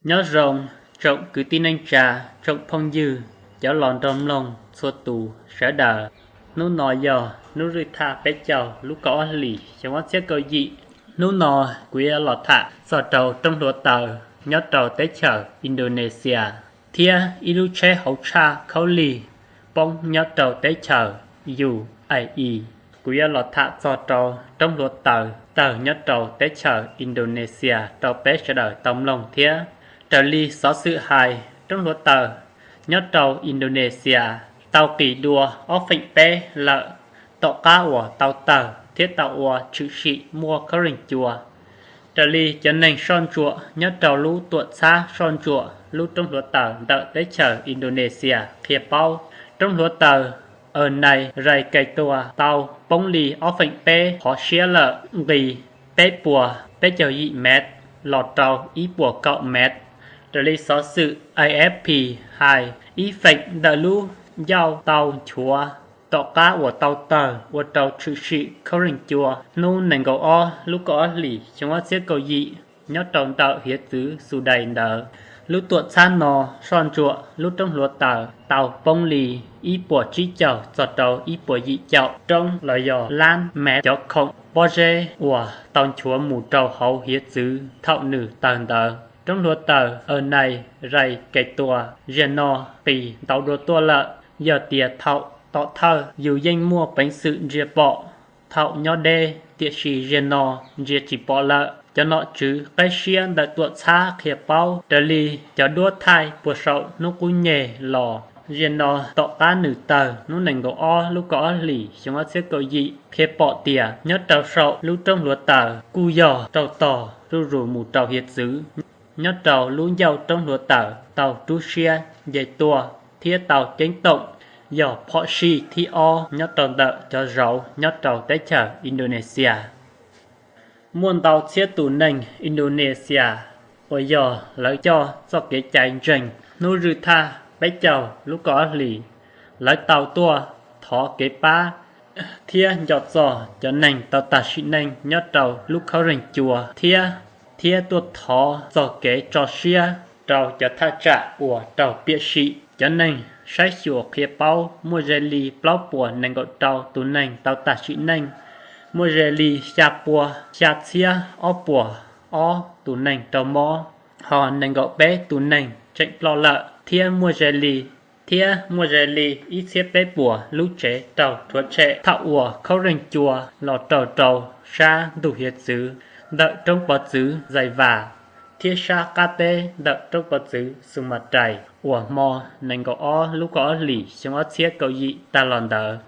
Nyob zoo tsoom kwv tij neej tsa, tsoom phooj ywg, cov los nrog mloog txhua tus sawv daws. Hnub no yog hnub zwj thaj peb caug lub kaum ob hlis xyoo ob txhiab kaum yim. Hnub no kuv yuav los tham txog rau roob hluav taws nyob rau teb chaws Indonesia thiab ib lub tsheb hauv tshaj khaub lig poob nyob rau teb chaws U A E. Kuv yuav los tham txog rau roob hluav taws tawg nyob rau teb chaws Indonesia rau peb sawv daws tau mloog thiab. Raws li xov xwm hais, roob hluav taws nyob rau Indonesia tau qis dua ob feem peb lawm, tom qab uas tau tawg thiab tau ua tshwm sim muaj khaub reeg cua. Raws li cov neeg soj ntsuam nyob rau lub tuam txhab soj ntsuam lub roob hluav taws ntawm teb chaws Indonesia qhia paub, roob hluav taws Anai Rai Kaitua tau poob li ob feem peb qhov siab lawm, nqis peb puas peb caug yim mev los rau ib puas kaum mev. Raws li xov xwm A F P hais, ib feem ntawm lub ncauj tau nchuav tom qab uas tau tawg ua rau tshwm sim khaub reeg cua hnub nees nkaum ob lub kaum ob hlis xyoo ob txhiab kaum yim nyob rau ntawm hiav txwv Xus Dais ntawd. Lub tuam txhab no soj ntsuam lub roob hluav taws tau poob li ib puas tsib caug txog rau ib puas yim caum roob los yog lab mev cov khoom pob zeb uas tau nchuav mus rau hauv hiav txwv thaum nws tawg ntawd. Roob hluav taws Anai Rai Kaitua zaum no qis ntau dua tuaj lawm. Yog tias thaum tom thawj yus yeej muaj peev xwm ntsia pom thaum nyob deb, tiam sis zaum no ntsia tsis pom lawm. Cov nom tswv qib siab ntawm tuam txhab qhia paub, raws li cov duab thaij puas saum hnub qub nyeg los, zaum no tom qab nws tawg hnub nees nkaum ob lub kaum ob hlis xyoo ob txhiab kaum yim qhia pom tias nyob rau saum lub roob hluav taws kuj yog raug tog zuj zus mus rau hiav txwv. Nyob rau lub ncauj roob hluav taws tau rub siab nce tuaj thiab tau ceeb toom, yog phom sij thib ob nyob rau ntawm cov zauv nyob rau teb chaws Indonesia. Muaj ntau txhiab tus neeg Indonesia uas yog lawv coj txoj kev cai ntseeg hnub zwj thaj peb caug lub kaum ob hlis, lawv tau tuaj thov kev pab thiab nco txog cov neeg tau tag sim neej nyob rau lub khaub reeg cua thiab, thiab tuaj thov txog kev tso siab rau cov thaj tsam uas raug piam sim. Cov neeg saib xyuas qhia paub muaj ze li plaub puas nees nkaum rau tus neeg tau tag sim neej, muaj ze li xya pua xya txhiab ob puas ob tus neeg raug mob, ho nees nkaum peb tus neeg tseem ploj lawm, thiab muaj ze li thiab muaj ze li ib txhiab peb puas lub tsev raug rhuav tshem thaum uas khaub reeg cua los raug rau sab ntug hiav txwv ntawm roob pov txwv Zais Vas thiab sab qab teb ntawm roob pov txwv Xus Mas Tais uas hmo nees nkaum ob lub kaum ob hlis xyoo ob txhiab kaum yim tag los ntawd.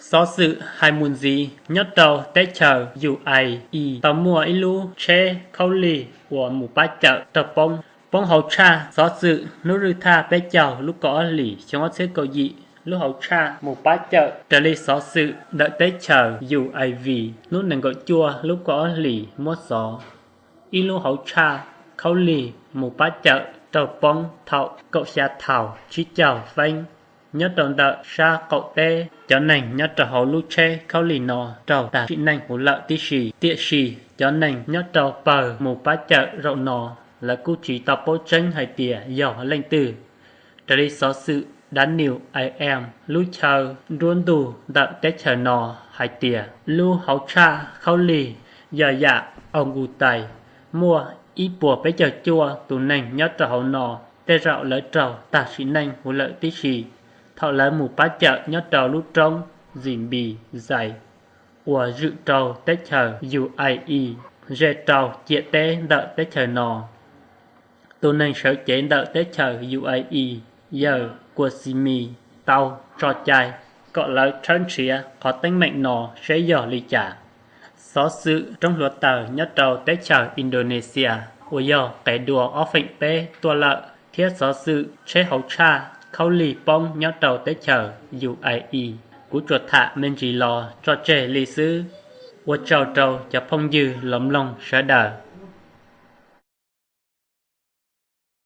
Xov xwm hais mus ntxiv, nyob rau teb chaws U A E tau muaj ib lub tsheb khaub lig uas mus pab cawm raug poob, poob hauv tshaj. Xov xwm hnub zwj thaj peb caug lub kaum ob hlis xyoo ob txhiab kaum yim, lub hauv tshaj mus pab cawm. Raws li xov xwm ntawm teb chaws U A V, hnub nees nkaum cuaj lub kaum ob hlis muab xov, ib lub hauv tshaj khaub lig mus pab cawm raug poob thaum kaum xya thaus tsib caug feeb nyob rau ntawm sab qaum teb. Cov neeg nyob rau hauv lub tsheb khaub lig no raug tag sim neej huv lawm tib si, tiam sis cov neeg nyob rau pawg mus pab cawm zaum no lawv kuj tsis tau paub tseeb hais tias yog leej twg. Raws li xov xwm Daniel I M, lub chaw nruab ntug ntawm teb chaws no hais tias lub hauv tshaj khaub lig yog yam Aus Nkus Tais, muaj ib puas peb caug cuaj tus neeg nyob rau hauv no, tej zaum lawv raug tag sim neej huv lawm tib si thaum lawv mus pab cawm nyob rau lub roob Zis Npis Zais uas zwm rau teb chaws U A E, ze rau ciam teb ntawm teb chaws no. Tus neeg sawv cev ntawm teb chaws U A E, yawg Kuas Xis Mis, tau tso cai kom lawv tshawb nrhiav qhov teeb meem no seb yog li cas. Xov xwm roob hluav taws nyob rau teb chaws Indonesia uas yog qis dua ob feem peb tuaj lawm, thiab xov xwm tsheb hauv tshaj khaub lig poob nyob rau teb chaws U A E, kuv tsuas tham me ntsis los tso tseg li xwb. Ua tsaug rau cov phooj ywg los mloog sawv daws.